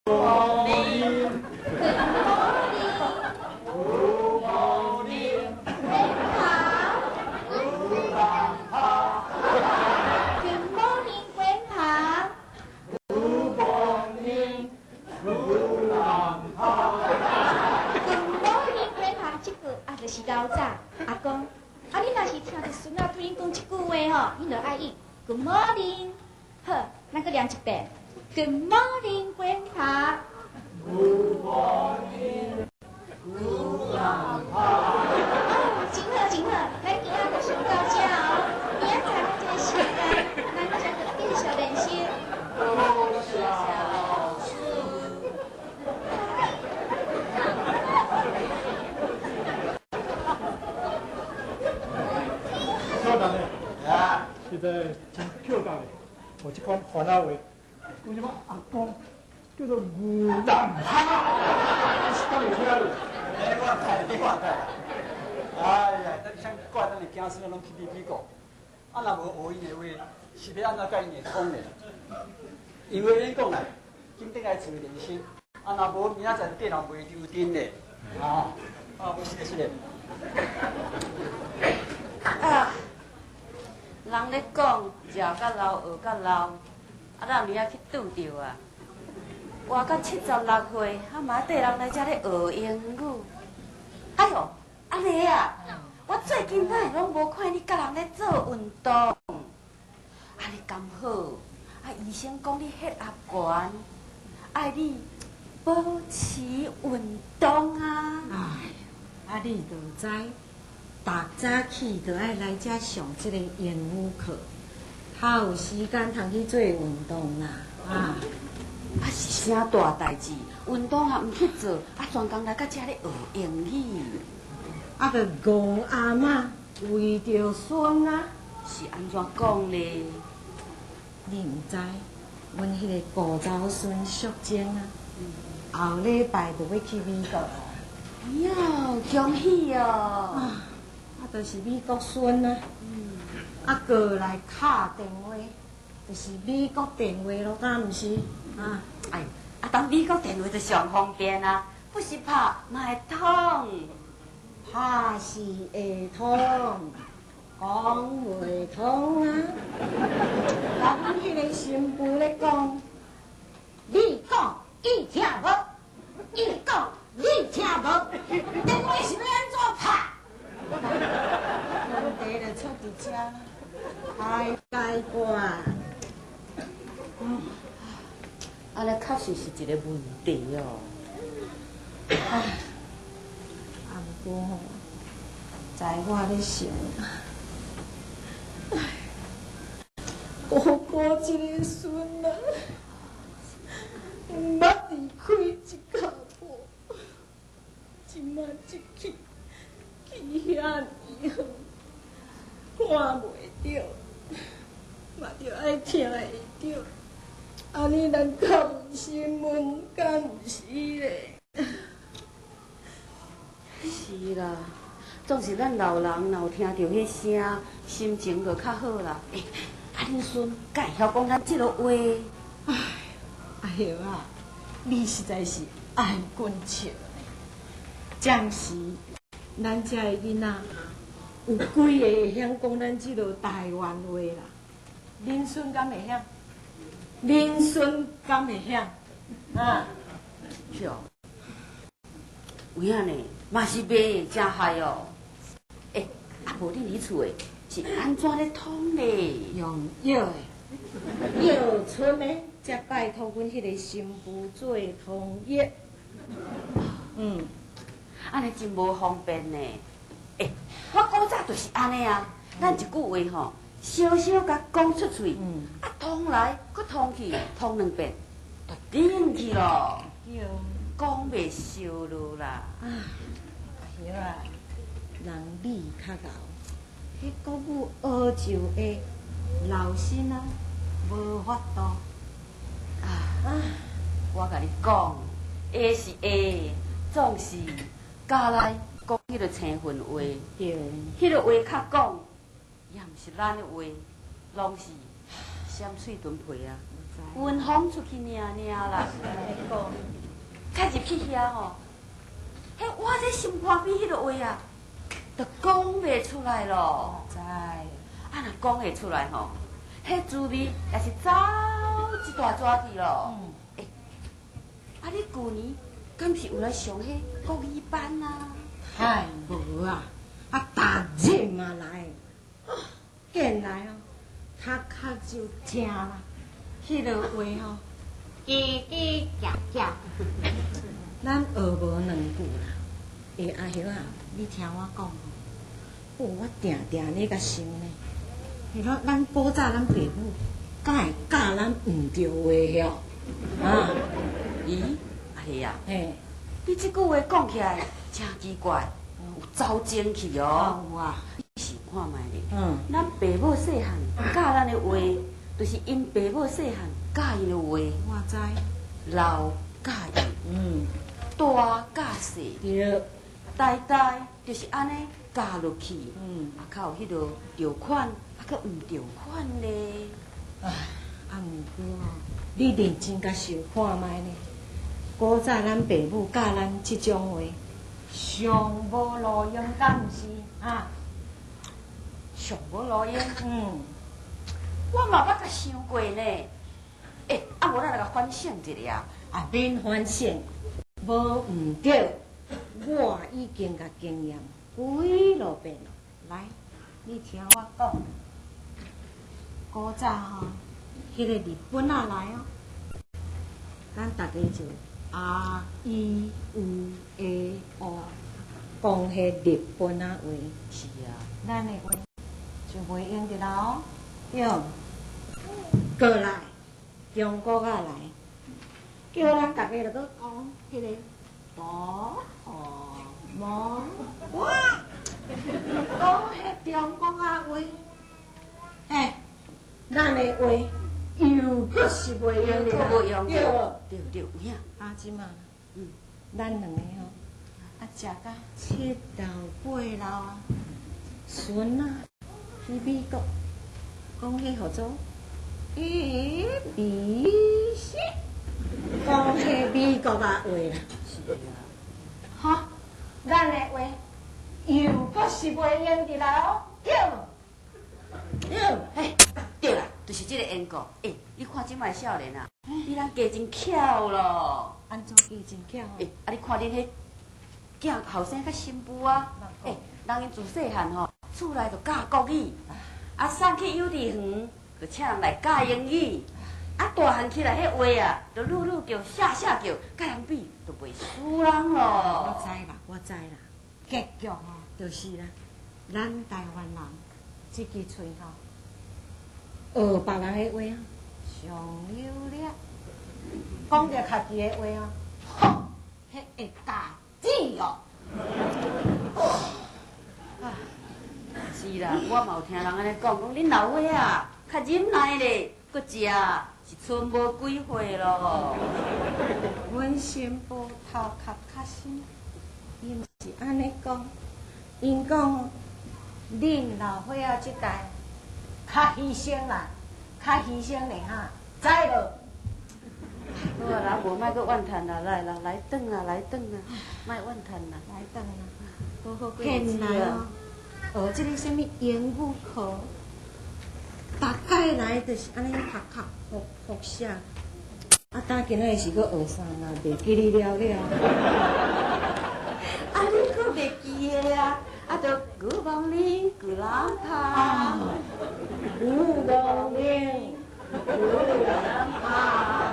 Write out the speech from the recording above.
Morning. Good morning. Good morning. Grandpa. Good morning, Grandpa. Good morning. Grandpa. Good morning, Grandpa。這句啊，就是老早阿公。啊，你若是聽著孫仔對恁講這句話吼，恁就愛應 Good morning。好，咱閣念一遍。Good morning, Grandpa。 Good morning. Grandpa. 哦，真好真好，咱今仔就上到這哦。明仔載咱這個時間，咱再閣繼續練習。多謝老師。小等咧，啊，實在真巧到咧，有這款番仔話，講什麼阿公叫做牛腩蝦，敢會出來？欸，我知，你我知。哎呀，等想怪咱的子孫攏去美國，啊，若無學𪜶的話，是欲按怎佮𪜶會通咧？因為恁講啦，緊轉來厝練習，啊，若無明仔載就缀人袂丟陣咧。啊，啊，是的，是的。啊，人咧講，食甲老，學甲老，啊，咱有影去拄著啊！活到76歲，啊嘛綴人來遮咧學英語。哎喲，阿麗啊，我最近哪會攏無看你佮人咧做運動？啊，你敢好？啊，醫生講你血壓懸，愛你保持運動啊！哎，啊，你就知，逐早起就愛來遮上這個英語課，較有時間通去做運動啦。啊，啊是啥大代誌？運動也毋去做，啊專工來到遮咧學英語。啊，就戇阿嬤為著孫啊，是按怎講咧？你毋知，阮彼個顧查某孫淑貞啊，後禮拜就欲去美國啊。喲，恭喜哦！啊，啊，就是美國孫啊，啊，過來敲電話，就是美國電話囉，敢毋是？啊，哎，啊，當美國電話就上方便啊，不是拍嘛會通。拍是會通，講袂通啊。甲阮彼個新婦咧講，你講伊聽無，伊講你聽無，電話是欲按怎拍？問題就出佇遮，太解決。嗯，按呢確實是一個問題哦。唉，啊，毋過吼，在我咧想，唉，姑姑這个孫啊，毋捌離開一跤步，這擺一去，去遐爾遠，看袂著，嘛著愛聽會著，按呢咱較有新聞，敢毋是咧？是啦，總是咱老人若有聽著彼聲，心情就較好啦。欸，啊，恁孫敢會曉講咱這个話？唉，阿葉啊，你實在是愛阮笑呢。暫時，咱遮的囡仔有幾個會曉講咱這落台灣話啦？恁孫敢會曉？恁孫敢會曉？啊？是哦，有影呢，嘛是袂誠害哦。欸，啊無恁佇厝的是按怎咧通咧？用約的，約出呢，才拜託阮彼個新婦做通譯。嗯，按呢真無方便呢。欸，我古早就是按呢啊，咱一句話吼，小小共講出喙，啊通來閣通去，通兩遍，就冷去囉。對。講袂燒落啦。啊，阿葉啊，人你較𠢕，彼國語學就會，留心啊，無法度。啊，我共你講，會是會，總是教來講彼个青雲話，彼个話較講，也毋是咱的話，攏是閃喙唇皮啊，雲風出去爾爾啦。入去遐吼，彼我這心肝邊彼个話啊，就講袂出來咯。知。啊，若講會出來吼，彼滋味也是走一大逝去咯。欸，啊，你舊年敢是有來上彼國語班啊？太無啊！啊，逐日嘛來，見來哦，頭殼就疼啦。彼个話吼，叽叽夾夾，咱學無兩句啦。欸，阿葉啊，你聽我講，哦，我定定咧共想呢。彼落咱古早咱爸母，敢會教咱毋著話哦？啊？咦，阿葉啊，嘿，你這句話講起來真奇怪，有走精去哦。有啊。你想看覓咧？咱爸母細漢教咱的話，就是𪜶爸母細漢教𪜶的話。我知。老教幼，大教細，代代就是按呢教落去。啊，較有彼个著款，啊，閣毋著款咧。唉，啊，毋過吼，你認真共想看覓呢？古早咱爸母教咱這種話，上無路用，敢毋是啊？上無路用。嗯。我嘛捌共想過呢。欸，啊，無咱來共反省一下啊。啊，免反省，無毋對，我已經共經驗幾落遍咯。來，你聽我講，古早吼，彼個日本仔來哦，咱逐家就啊 E U A O，講彼日本仔話。是啊。咱的話就袂用著啦哦，對。過來，中國仔來，叫咱逐家就閣講彼個哆摩哇，講彼中國仔話，欸，咱的話又閣是袂用著，閣無用對無？對對，有影。啊，這馬，咱兩个吼，啊，食甲七老八老啊，孫仔去美國，講彼號做 A B C，講彼美國仔話啦。是啊。哈，咱的話又閣是袂用著啦哦，對無？對。嘿，對啦，就是這个緣故。欸，你看這擺少年啊，比咱家真巧咯。按怎加真巧？欸，啊，你看恁彼囝後生較新婦啊，欸，人𪜶自細漢吼，厝內就教國語，啊，送去幼稚園就請人來教英語，啊，大漢起來彼話啊，就魯魯叫、聲聲叫，佮人比就袂輸人咯。我知啦，我知啦，結局吼就是啦，咱台灣人這支喙吼，學別人的話啊，上流叻，講著家己的話啊，吼，彼會教子哦。啊，是啦，我嘛有聽人按呢講，講恁老伙仔較忍耐咧，閣食是賰無幾歲咯。阮新婦頭殼較新，伊毋是按呢講，𪜶講恁老伙仔這代較犧牲啦，較犧牲咧哈，知無？好啊啦，無莫閣怨嘆啦，來啦，來轉啊，來轉啊，莫怨嘆啦，來轉啦，好好過日現子啊。來哦，學這个啥物英語課，逐擺來就是按呢頭殼復復寫，啊，今仔日是閣學啥啦？袂記得了了。啊，你閣袂記得啊？啊，就 Good morning, Grandpa。 Good morning, Grandpa。